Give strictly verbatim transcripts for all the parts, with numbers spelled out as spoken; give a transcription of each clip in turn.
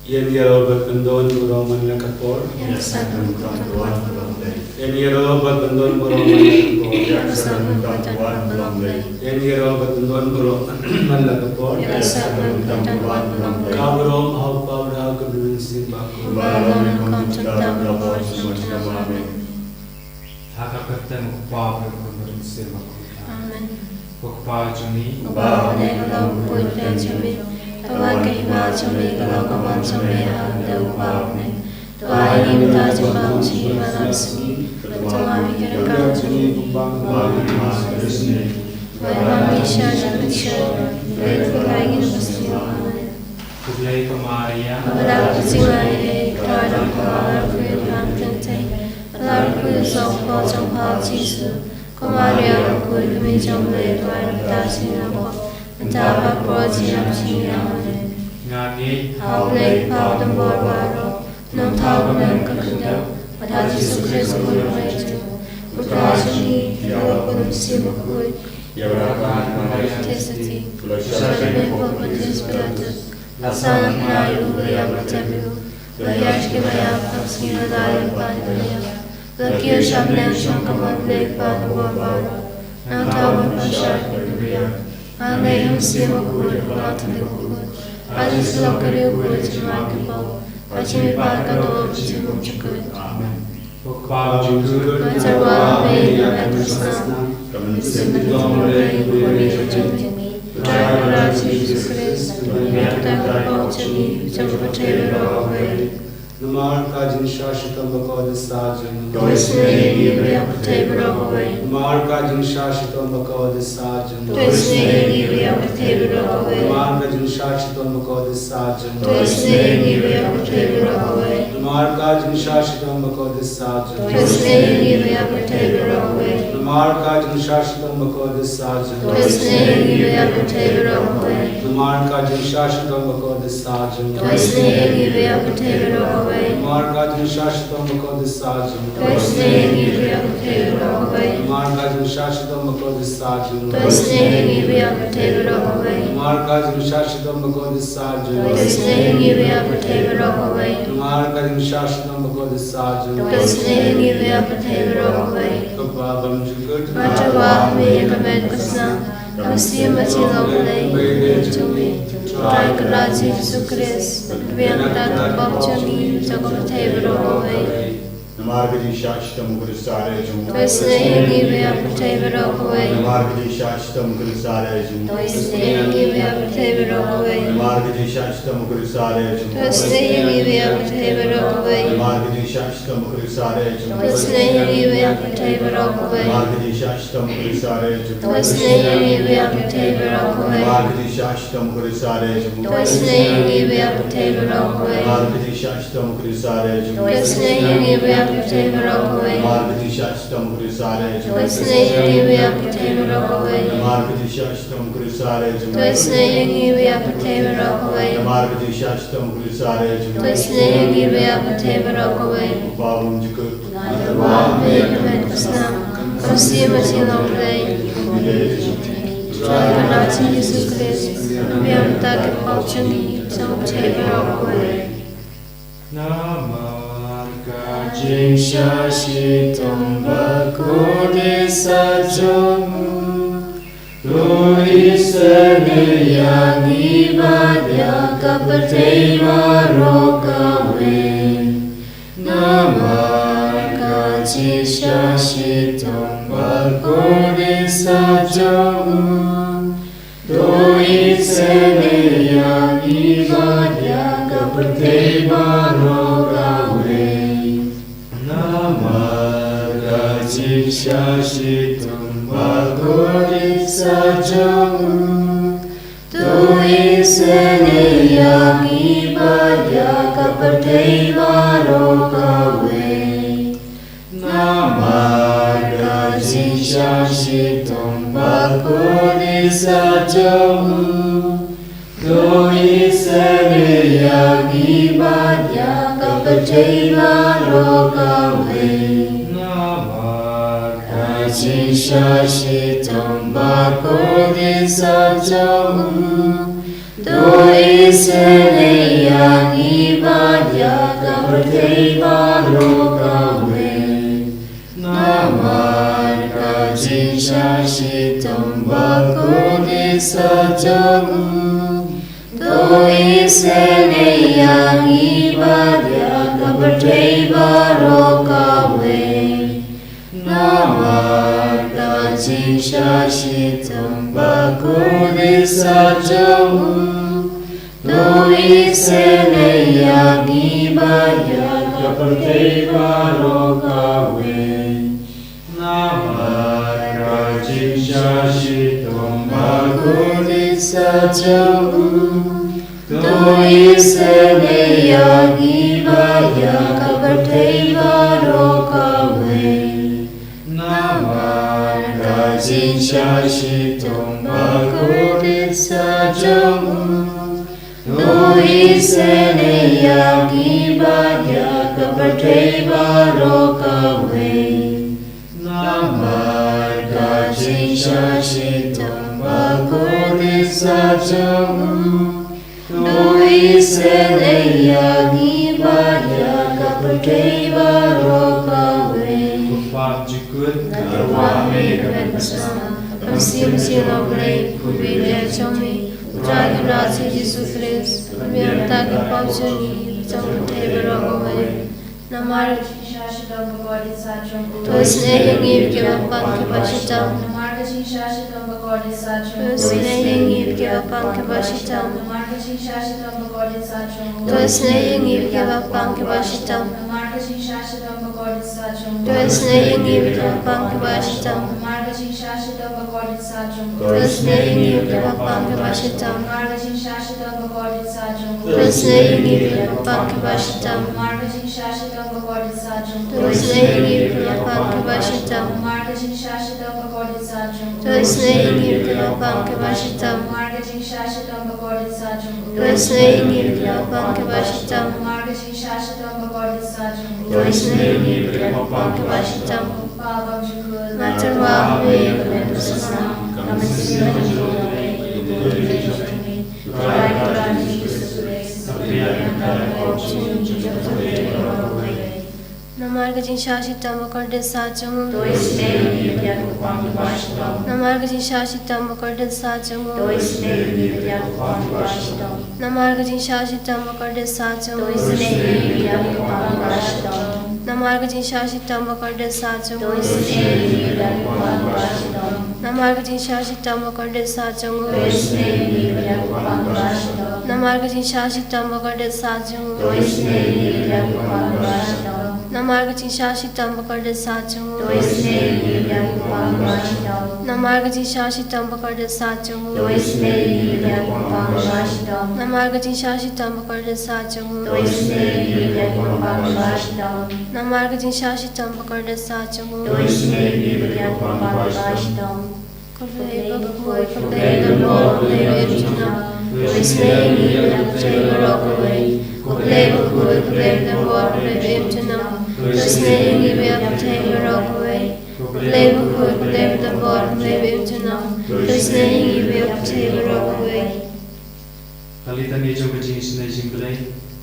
Ïa ngi ïaroh bad pyndon burom man la ka por. Ïa ka sakram khamtam ka wan ka long lei. Ïa ngi ïaroh bad pyndon burom man la ka por. Ïa ka sakram khamtam ka wan ka long lei. Ïa ngi ïaroh bad pyndon burom man la ka por. Ïa ka sakram khamtam ka wan ka long lei. Ka burom ha u Kpa, u Khun bad u Mynsiem Bakhuid. Kumba long nyngkong, mynta bad ha ka por jong ngi. Amen. Ha ka kyrteng u Kpa, u Khun bad u Mynsiem Bakhuid. Amen. Ko Kpa jong ngi, uba ha bneng, ka long ka pud ka jong me. Ka wan ka hima jong me, ka long ka mon jong me ha ka bynta u Kpa ha bneng. To ai ha ngi mynta u jingbam jong ngi ba la ka sngi. Bad to ai ha ngi ka ryngkat jong ngi kumba ngi ai ha ki ba ai ha ngi. Wat ym ai ngi sha ka jingpynshoi, hynrei to pynlait ngi na ka sngi. Amen. Khublei ko Maria, lada ka jingaiei ka don ha pha, la kyrkhu ïa phi ha ki kynthei, bad la kyrkhu ïa u son jong pha u Jisu. Ko Maria bakhuid, ka Kmie jong U Blei, to ai lad ïa ngi kiba ïeit, mynta bad ha ka por jingïap jong ngi. Amen. Nga ngeit ha U Blei Kpa u don bor baroh, u nongthaw, u nongkynnoh, bad ha U Jisu Khrist u Khun u Blei jong ngi, u Trai jong ngi, u Khun u Mynsiem Bakhuid, ïa u Kpa bad Maria Theisotti, u la shah sha ki khun baptis bad la tip, la sahnarphna ïa u, la ïap bad la tep ïa u, la ïaid sha ki ba ïap, la sngew la ïaid ban ïa u, la kiew sha bneng sha ka mon U Blei Kpa u don bor baroh, u nongthaw bad u pynshai ïa ki ba kordor. Nga ngeit ha U Mynsiem Bakhuid, ha ka Trinity bakhuid, ha ka jingïasyllok kyrkhu ïa ki jingmut ki bor, ha ka jingmihpat ka doh bad ka jingbymjukut. Amen. Ko Kpa jong ngi, Kynrad, ba ha bneng, ïa ka khusnam, ka mynsiem, ka jingïeit, ka jingkyrkhu, u Trai Kynrad Jisu Khrist, u don ha ka bynta ka pop jong ngi, jong ka pyrthei baroh kawei. Namar ka jingshah shitom bakordit saja jong u, to isynei ïa ngi ruh ïa ka pyrthei baroh kawei. Namar ka jingshah shitom bakordit saja jong u, to isynei ïa ngi ruh ïa ka pyrthei baroh kawei. Namar ka jingshah shitom bakordit saja jong u, to isynei ïa ngi ruh ïa ka pyrthei baroh kawei. Namar ka jingshah shitom bakordit saja jong u, to isynei ïa ngi ruh ïa ka pyrthei baroh kawei. Namar ka jingshah shitom bakordit saja jong u, to isynei ïa ngi ruh ïa ka pyrthei baroh kawei. Namar ka jingshah shitom bakordit saja jong u, to isynei ïa ngi ruh ïa ka pyrthei baroh kawei. Namar ka jingshah shitom bakordit saja jong u, to isynei ïa ngi ruh ïa ka pyrthei baroh kawei. Namar ka jingshah shitom bakordit saja jong u, to isynei ïa ngi ruh ïa ka pyrthei baroh kawei. Namar ka jingshah shitom bakordit saja jong u, to isynei ïa ngi ruh ïa ka pyrthei baroh kawei. Namar ka jingshah shitom bakordit saja jong u, to isynei ïa ngi ruh ïa ka pyrthei baroh kawei. Ko Kpa bymjukut, nga tyrwa ha me ïa ka met ka snam, ka mynsiem bad ka jinglong blei jong me, u Trai Kynrad Jisu Khrist, ba pynbiang ïa ka pop jong ngi, jong ka pyrthei baroh kawei. Namar ka jingshah shitom bakordit saja jong u, to isynei ïa ngi ruh ïa ka pyrthei baroh kawei. Namar ka jingshah shitom bakordit saja jong u, to isynei ïa ngi ruh ïa ka pyrthei baroh kawei. Namar ka jingshah shitom bakordit saja jong u, to isynei ïa ngi ruh ïa ka pyrthei baroh kawei. Namar ka jingshah shitom bakordit saja jong u, to isynei ïa ngi ruh ïa ka pyrthei baroh kawei. Namar ka jingshah shitom bakordit saja jong u, to isynei ïa ngi ruh ïa ka pyrthei baroh kawei. Namar ka jingshah shitom bakordit saja jong u, to isynei ïa ngi ruh ïa ka pyrthei baroh kawei. Namar ka jingshah shitom bakordit saja jong u, to isynei ïa ngi ruh ïa ka pyrthei baroh kawei. Namar ka jingshah shitom bakordit saja jong u, to isynei ïa ngi ruh ïa ka pyrthei baroh kawei. Namar ka jingshah shitom bakordit saja jong u, to isynei ïa ngi ruh ïa ka pyrthei baroh kawei. Namar ka jingshah shitom bakordit saja jong u, to isynei ïa ngi ruh ïa ka pyrthei baroh kawei. Ko Kpa bymjukut, nga tyrwa ha me ïa ka met ka snam, ka mynsiem bad ka jinglong blei jong me, u Trai Kynrad Jisu Khrist, ba pynbiang ïa ka pop jong ngi, jong ka pyrthei baroh kawei. Namar ka jingshah shitom bakordit saja jong u, to isynei ïa ngi bad ïa ka pyrthei baroh kawei. Namar ka jingshah shitom bakordit saja jong u, to isynei ïa ngi bad ïa ka pyrthei baroh kawei. Namar ka jingshah shitom bakordit saja jong u, to isynei ïa ngi bad ïa ka pyrthei baroh kawei. Namar ka jingshah shitom bakordit saja jong u, to isynei ïa ngi bad ïa ka pyrthei baroh kawei. Namar ka jingshah shitom bakordit saja jong u, To isynei ïa ngi bad ïa ka pyrthei baroh kawei. Namar ka jingshah shitom bakordit sa jong u. To isynei ïa ngi bad ïa ka pyrthei baroh kawei. Namar ka jingshah shitom bakordit sa jong u. To isynei ïa ngi bad ïa ka pyrthei baroh kawei. Namar ka jingshah shitom bakordit sa jong u. To isynei ïa ngi bad ïa ka pyrthei baroh kawei. Namar ka jingshah shitom bakordit sa jong u. To isynei ïa ngi bad ïa ka pyrthei baroh kawei. Namar ka jingshah shitom bakordit sa jong u. To isynei ïa ngi bad ïa ka pyrthei baroh kawei. Ko Kpa jukut. Ngan ïa ka ban basnam. Kam siem siem ïa U Blei, U Blei jong ngi. U Trai Kynrad Jisu Khrist, un ïa ta ki pop jong ngi, jong ka pyrthei baroh kawei. Namar ka jingshah shitom bakordit sa jong u. To isynei ïa ngi kiba pang kiba shitom. Namar ka jingshah shitom bakordit sa jong u. To isynei ïa ngi kiba pang kiba shitom. Namar ka jingshah shitom bakordit sa jong u. To isynei ïa ngi kiba pang kiba shitom. Namar ka jingshah shitom bakordit sa jong u. To isynei ïa ngi kiba pang kiba shitom. Namar ka jingshah shitom bakordit sa jong u. To isynei ïa ngi kiba pang kiba shitom. Namar ka jingshah shitom bakordit sa jong u. To isynei ïa ngi kiba pang kiba shitom. Namar ka jingshah shitom bakordit sa jong u. To isynei ïa ngi kiba pang kiba shitom. Namar ka jingshah shitom bakordit sa jong u. To isynei ïa ngi kiba pang kiba shitom. Namar ka jingshah shitom bakordit sa jong u. To isynei ïa ngi kiba pang kiba shitom. Namar ka jingshah shitom bakordit sa jong u. To isynei ïa ngi kiba pang kiba shitom. Ko Kpa bymjukut. Nga tyrwa ha me ïa ka ban basnam. Kam siem ïa U Blei, U Blei jong ngi. Namar ka jingshah shitom bakordit sa jong u. To isynei ïa ngi bad ïa ka pang kiba shitom. Namar ka jingshah shitom bakordit sa jong u. To isynei ïa ngi bad ïa ka pang kiba shitom. Namar ka jingshah shitom bakordit sa jong u. To isynei ïa ngi bad ïa ka pang kiba shitom. Namar ka jingshah shitom bakordit sa jong u. To isynei ïa ngi bad ïa ka pang kiba shitom. Namar ka jingshah shitom bakordit sa jong u. To isynei ïa ngi bad ïa ka pang kiba shitom. Namar ka jingshah shitom bakordit sa jong u. To isynei ïa ngi bad ïa ka pang kiba shitom. Namar ka jingshah shitom bakordit sa jong u. To isynei ïa ngi bad ïa ka pang kiba shitom. Namar ka jingshah shitom bakordit sa jong u. To isynei ïa ngi bad ïa ka pang kiba shitom. Namar ka jingshah shitom bakordit sa jong u. To isynei ïa ngi bad ïa ka pang kiba shitom. Namar ka jingshah shitom bakordit sa jong u. To isynei ïa ngi bad ïa ka pang kiba shitom. Ko Blei bakhuid, ko Blei donbor, ko Blei ba im junom. To isynei ïa ngi bad ïa ka pyrthei baroh kawei. Ko Blei bakhuid, ko Blei donbor, ko Blei ba im junom. To isynei ïa ngi bad ïa ka pyrthei baroh kawei. Ko Blei bakhuid, ko Blei donbor, ko Blei ba im junom. To isynei ïa ngi bad ïa ka pyrthei baroh kawei. Ka litani jong ka jingisynei jong U Blei.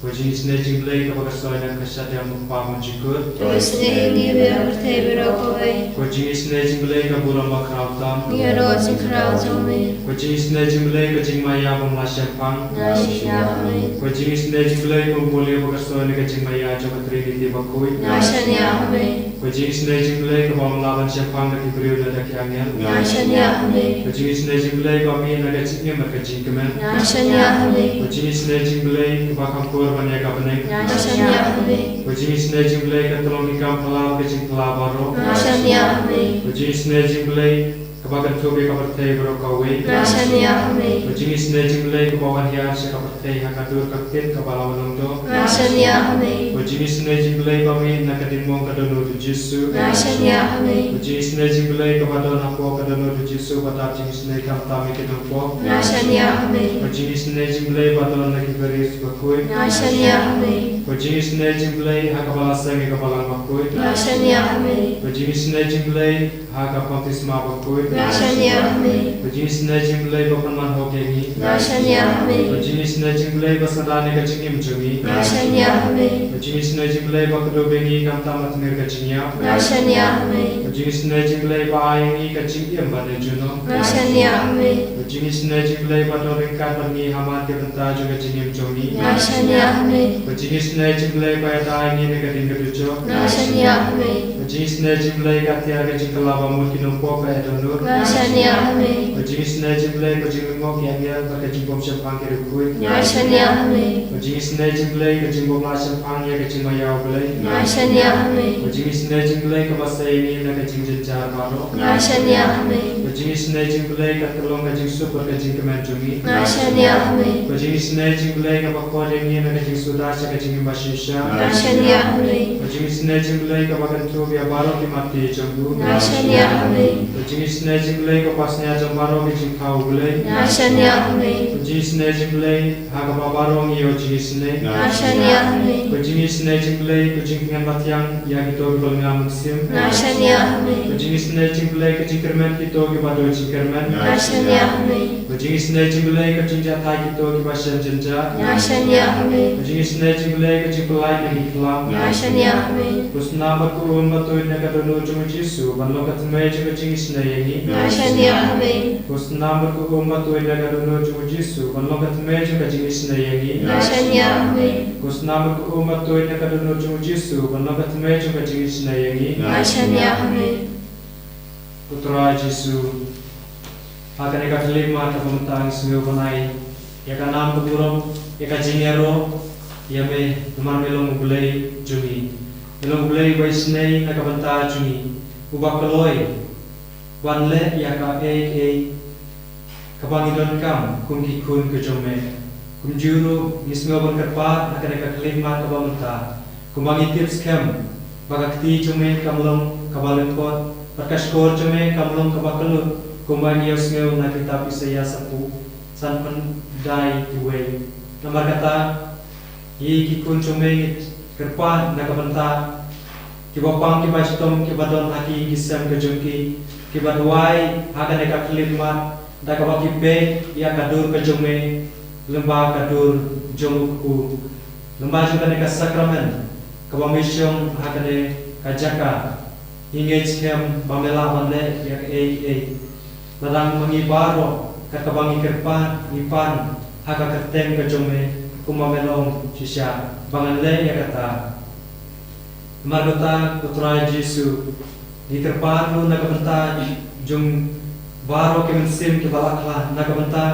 Ko jingisynei jong U Blei kaba ka soi na ka shadiang U Kpa bymjukut. To isynei ïa ngi bad ïa ka pyrthei baroh kawei. Ko jingisynei jong U Blei ka burom bakhraw tam. Ngi ïaroh jingkhraw jong me. Ko jingisynei jong U Blei ka jingmaïa bym lah shemphang. Nga shaniah ha me. Ko jingisynei jong U Blei ka burom ba ka soi na ka jingmaïa jong ka Trinity bakhuid. Nga shaniah ha me. Ko jingisynei jong U Blei kaba ym lah ban shemphang da ki briew lane da ki angel. Nga shaniah ha me. Ko jingisynei jong U Blei kaba mih na ka jingim bad ka jingkmen. Nga shaniah ha me. Ko jingisynei jong U Blei kaba kham kur ban ïa ka bneng. Nga shaniah ha me. Ko jingisynei jong U Blei ka tyllong ki kam phylla, ka jingphylla baroh. Nga shaniah ha me. Ko jingisynei jong U Blei kaba kynthup ïa ka pyrthei baroh kawei. Nga shaniah ha me. Ko jingisynei jong U Blei kaba wan hiar sha ka pyrthei ha ka dur ka ktien kaba la wan long doh. Nga shaniah ha me. Ko jingisynei jong U Blei ba mih na ka diengmong ka dohnud U Jisu. Nga shaniah ha me. Ko jingisynei jong U Blei kaba don hapoh ka dohnud U Jisu, ba tad jingisynei khamtam ïa ki nongpop. Nga shaniah ha me. Ko jingisynei jong U Blei ba don na ki Eucharist bakhuid. Nga shaniah ha me. Ko jingisynei jong U Blei ha ka balang seng ïa ka balang bakhuid. Nga shaniah ha me. Ko jingisynei jong U Blei ha ka baptisma bakhuid. Nga shaniah ha me. Ko jingisynei jong U Blei ba pynman hok ïa ngi. Nga shaniah ha me. Ko jingisynei jong U Blei ba sngewdon ïa ka jingim jong ngi. Nga shaniah ha me. Ko jingisynei jong U Blei ba kdew ïa ngi khamtam ha tnga ka jingïap. Nga shaniah ha me. Ko jingisynei jong U Blei ba ai ïa ngi ka jingim ba ne junom. Nga shaniah ha me. Ko jingisynei jong U Blei ba don ryngkat bad ngi ha man ki bynta jong ka jingim jong ngi. Nga shaniah ha me. Ko jingisynei jong U Blei ba ïada ïa ngi na ka ding ka dujok. Nga shaniah ha me. Ko jingisynei jong U Blei ka tiar ka jingkylla ba mut ki nongpop ba ïa dohnud. Nga shaniah ha me. Ko jingisynei jong U Blei ko jinglyngngoh ki angel bad ka jingbym shemphang ki riewkhuid. Nga shaniah ha me. Ko jingisynei jong U Blei ka jingbym lah shemphang ïa ka jingmaïa U Blei. Nga shaniah ha me. Ko jingisynei jong U Blei kaba sei ïa ngi na ka jingjynjar baroh. Nga shaniah ha me. Ko jingisynei jong U Blei ka tyllong ka jingsuk bad ka jingkmen jong ngi. Nga shaniah ha me. Ko jingisynei jong U Blei kaba khot ïa ngi na ka jingsuda sha ka jingim ba shisha. Nga shaniah ha me. Ko jingisynei jong U Blei kaba kynthup ïa baroh ki matti jong u. Nga shaniah ha me. Ko jingisynei jong U Blei kaba sñiawsih jong baroh ki jingthaw U Blei. Nga shaniah ha me. Ko jingisynei jong U Blei ha kaba baroh ngi ïoh jingisynei. Nga shaniah ha me. Ko jingisynei jong U Blei ko jingtngen mathiang ïa kito kiba lynga mynsiem. Nga shaniah ha me. Ko jingisynei jong U Blei ko jingkyrmen kito kiba duh jingkyrmen. Nga shaniah ha me. Ko jingisynei jong U Blei ko jingjahthait kito kiba shem jynjar. Nga shaniah ha me. Ko jingisynei jong U Blei ko jingpyllait na ki khlam. Nga shaniah ha me. Ko snam bad ko um ba tuid na ka dohnud jong U Jisu ban long ka thymmei jong ka jingisynei ïa ngi. Nga shaniah ha me. Ko snam bad ko um ba tuid na ka dohnud jong U Jisu ban long ka thymmei jong ka jingisynei ïa ngi. Nga shaniah ha me. Ko snam bad ko um ba tuid na ka dohnud jong U Jisu ban long ka thymmei jong ka jingisynei ïa ngi. Nga shaniah ha me. Ko Trai Jisu, ha kane ka khyllipmat kaba mynta ngi sngew ban ai ïa ka nam ka burom, ïa ka jingïaroh ïa me namar me long U Blei jong ngi. Me long U Blei uba isynei na ka bynta jong ngi, uba kloi ban leh ïa kaei kaei kaba ngi donkam kum ki khun ka jong me. Kumjuh ruh ngi sngew ban kyrpad ha kane ka khyllipmat kaba mynta, kumba ngi tip skhem ba ka kti jong me kam long kaba lyngkot bad ka shkor jong me kam long kaba kyllut, kumba ngi ïohsngew na kitab Isaïah sapphew, sanphew khyndai, uwei. Namar kata, ngi ki khun jong me ngi kyrpad na ka bynta kiba pang, kiba shitom, kiba don ha ki ïing ki sem ka jong ki, kiba duwai ha kane ka khyllipmat da kaba ki peit ïa ka dur ka jong me lyngba ka dur jong u kpu, lyngba jong kane ka sakramen kaba me shong ha kane ka jaka. Ngi ngeit skhem ba me lah ban leh ïa kaei kaei. Lada ma ngi baroh kat kaba ngi kyrpad ngi pan ha ka kyrteng ka jong me, kumba me la ong shisha ba ngan leh ïa kata. Namar kata, ko Trai Jisu, ngi kyrpad ruh na ka bynta jong baroh ki mynsiem kiba la khlad, na ka bynta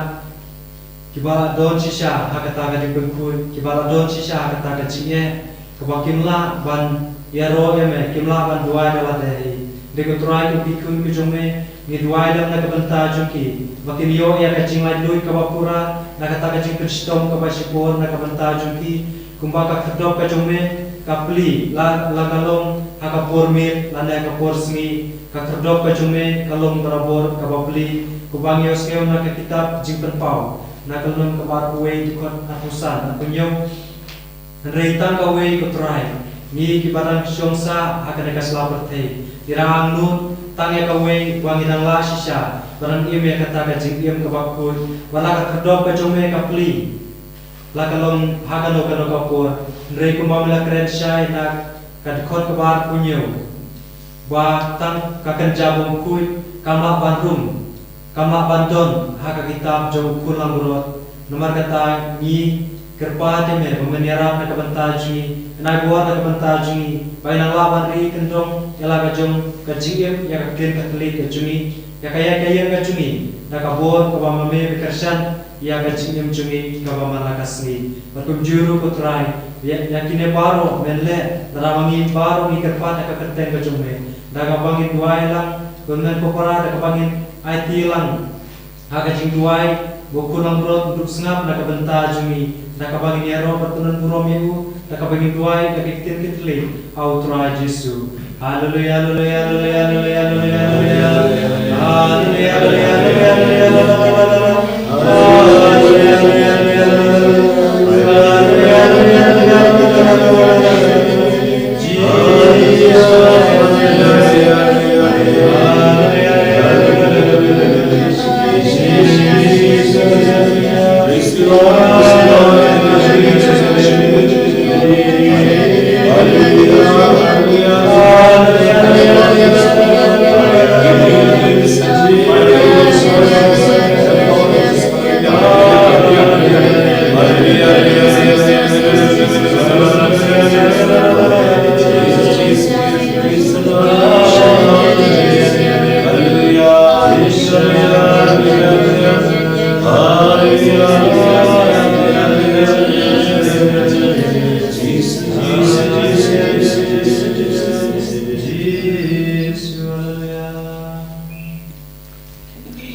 kiba la don shisha ha kata ka jingpynkhuid, kiba la don shisha ha kata ka jingeh, kaba kim lah ban ïaroh ïa me, kim lah ban duwai da lade hi. Dei ko Trai, kum ki khun ki jong me, ngi duwai lang na ka bynta jong ki, ba kin ïoh ïa ka jinglaitluid kaba pura na kata ka jingpynshitom kaba shipor na ka bynta jong ki, kumba ka khyrdop ka jong me ka plie, la, la ka long ha ka por miet lane ka por sngi, ka khyrdop ka jong me ka long barabor kaba plie, kumba ngi ïohsngew na ka kitab Jingpynpaw, na ka lynnong kaba arphew wei, dkhot arphew san, arphew hynñiew. Hynrei tang kawei, ko Trai, ngi kiba dang shong sah ha kane ka sla pyrthei, ngi dang angnud tang ïa kawei ba ngi dang lah shisha ban im ïa kata ka jingim kaba khuid, ba la ka khyrdop ka jong me ka plie, la ka long ha kano kano ka por. Hynrei kumba me la kren shai na ka dkhot kaba arphew hynñiew, ba tang ka kynja bymkhuid kam lah ban rung, kam lah ban don ha ka kitab jong u Khun Langbrot. Namar kata ngi kyrpad ïa me ba men ïarap na ka bynta jong ngi, men ai bor na ka bynta jong ngi, ba ngin nang lah ban ri kyndong ïa la ka jong ka jingim, ïa ka ktien Katholik ka jong ngi, ïa ka ïaid ka ïeng ka jong ngi, da ka bor kaba ma me me kyrshan ïa ka jingim jong ngi kaba man la ka sngi. Bad kumjuh ruh, ko Trai, ïa, ïa kine baroh men leh, lada ma ngi baroh ngi kyrpad ha ka kyrteng ka jong me, da kaba ngin duwai lang, bad men ko para, da kaba ngin aiti lang ha ka jingduwai ba u Khun Langbrot un dup sngap na ka bynta jong ngi, da kaba ngin ïaroh bad kynduh burom ïa u, da kaba ngin duwai da ki ktien Katholik ha u Trai Jisu. Haleluya, haleluya, haleluya.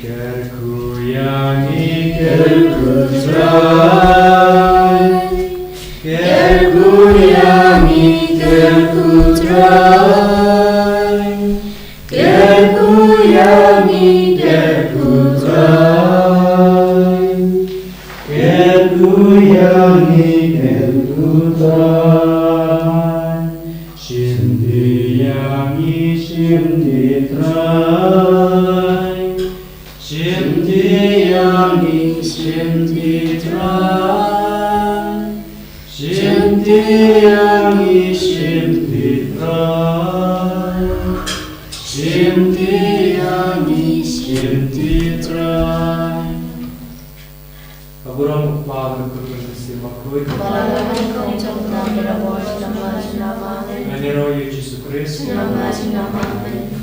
Kyrkhu ïa ngi, kyrkhu Trai. Kyrkhu ïa ngi, kyrkhu Trai. Kyrkhu ïa ngi, kyrkhu Trai. Kyrkhu ïa ngi, kyrkhu Trai. Shim ti ïa ngi, shim ti Trai. Shim ti ïa ngi, shim ti Trai. Shim ti ïa ngi, shim ti Trai. Shim ti ïa ngi, shim ti Trai. Ka burom u Kpa bad u Khun bad u Mynsiem Bakhuid. Ba la ka nyngkong jong ka, ba la ka bor, jong ka, jong ka. Amen. Ngan ïaroh ïa u Jisu Khrist. Jong ka, jong ka. Amen.